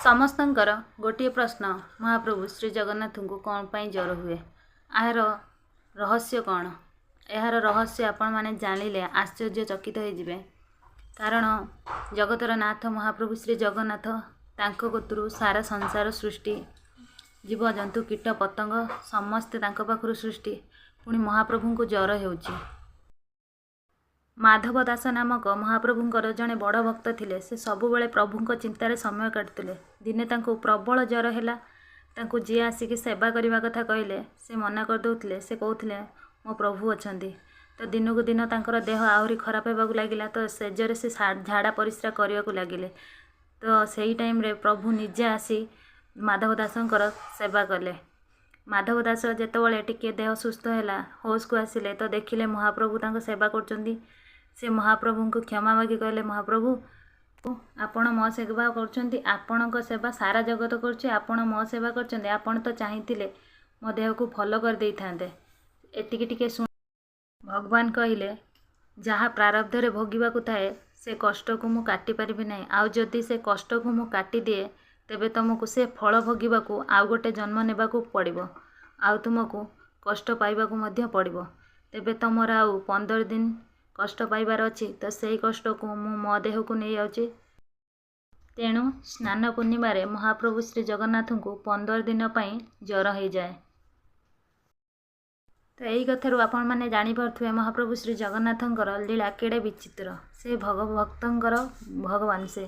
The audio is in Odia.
ସମସ୍ତଙ୍କର ଗୋଟିଏ ପ୍ରଶ୍ନ, ମହାପ୍ରଭୁ ଶ୍ରୀ ଜଗନ୍ନାଥଙ୍କୁ କ'ଣ ପାଇଁ ଜ୍ୱର ହୁଏ? ଏହାର ରହସ୍ୟ କ'ଣ? ଏହାର ରହସ୍ୟ ଆପଣମାନେ ଜାଣିଲେ ଆଶ୍ଚର୍ଯ୍ୟଚକିତ ହେଇଯିବେ। କାରଣ ଜଗତର ନାଥ ମହାପ୍ରଭୁ ଶ୍ରୀ ଜଗନ୍ନାଥ, ତାଙ୍କ କତିରୁ ସାରା ସଂସାର ସୃଷ୍ଟି। ଜୀବଜନ୍ତୁ, କୀଟ ପତଙ୍ଗ ସମସ୍ତେ ତାଙ୍କ ପାଖରୁ ସୃଷ୍ଟି। ପୁଣି ମହାପ୍ରଭୁଙ୍କୁ ଜ୍ୱର ହେଉଛି। ମାଧବ ଦାସ ନାମକ ମହାପ୍ରଭୁଙ୍କର ଜଣେ ବଡ଼ ଭକ୍ତ ଥିଲେ। ସେ ସବୁବେଳେ ପ୍ରଭୁଙ୍କ ଚିନ୍ତାରେ ସମୟ କାଟୁଥିଲେ। ଦିନେ ତାଙ୍କୁ ପ୍ରବଳ ଜ୍ୱର ହେଲା। ତାଙ୍କୁ ଯିଏ ଆସିକି ସେବା କରିବା କଥା କହିଲେ, ସେ ମନା କରିଦେଉଥିଲେ। ସେ କହୁଥିଲେ, ମୋ ପ୍ରଭୁ ଅଛନ୍ତି। ତ ଦିନକୁ ଦିନ ତାଙ୍କର ଦେହ ଆହୁରି ଖରାପ ହେବାକୁ ଲାଗିଲା। ତ ଶେଯରେ ସେ ଝାଡ଼ା ପରିସ୍ରା କରିବାକୁ ଲାଗିଲେ। ତ ସେଇ ଟାଇମ୍ରେ ପ୍ରଭୁ ନିଜେ ଆସି ମାଧବ ଦାସଙ୍କର ସେବା କଲେ। ମାଧବ ଦାସ ଯେତେବେଳେ ଟିକେ ଦେହ ସୁସ୍ଥ ହେଲା, ହୋସ୍କୁ ଆସିଲେ, ତ ଦେଖିଲେ ମହାପ୍ରଭୁ ତାଙ୍କ ସେବା କରୁଛନ୍ତି। ସେ ମହାପ୍ରଭୁଙ୍କୁ କ୍ଷମା ମାଗି କହିଲେ, ମହାପ୍ରଭୁ, ଆପଣ ମୋ ସେବା କରୁଛନ୍ତି। ଆପଣଙ୍କ ସେବା ସାରା ଜଗତ କରୁଛି। ଆପଣ ମୋ ସେବା କରୁଛନ୍ତି। ଆପଣ ତ ଚାହିଁଥିଲେ ମୋ ଦେହକୁ ଭଲ କରିଦେଇଥାନ୍ତେ। ଏତିକି ଟିକେ ଶୁଣ। ଭଗବାନ କହିଲେ, ଯାହା ପ୍ରାରବ୍ଧରେ ଭୋଗିବାକୁ ଥାଏ, ସେ କଷ୍ଟକୁ ମୁଁ କାଟିପାରିବି ନାହିଁ। ଆଉ ଯଦି ସେ କଷ୍ଟକୁ ମୁଁ କାଟିଦିଏ, ତେବେ ତୁମକୁ ସେ ଫଳ ଭୋଗିବାକୁ ଆଉ ଗୋଟେ ଜନ୍ମ ନେବାକୁ ପଡ଼ିବ, ଆଉ ତୁମକୁ କଷ୍ଟ ପାଇବାକୁ ମଧ୍ୟ ପଡ଼ିବ। ତେବେ ତୁମର ଆଉ 15 ଦିନ କଷ୍ଟ ପାଇବାର ଅଛି, ତ ସେଇ କଷ୍ଟକୁ ମୁଁ ମୋ ଦେହକୁ ନେଇଯାଉଛି। ତେଣୁ ସ୍ନାନ ପୂର୍ଣ୍ଣିମାରେ ମହାପ୍ରଭୁ ଶ୍ରୀ ଜଗନ୍ନାଥଙ୍କୁ 15 ଦିନ ପାଇଁ ଜ୍ୱର ହେଇଯାଏ। ତ ଏଇ କଥାରୁ ଆପଣମାନେ ଜାଣିପାରୁଥିବେ, ମହାପ୍ରଭୁ ଶ୍ରୀ ଜଗନ୍ନାଥଙ୍କର ଲୀଳା କେଡ଼େ ବିଚିତ୍ର। ସେ ଭକ୍ତଙ୍କର ଭଗବାନ ସେ।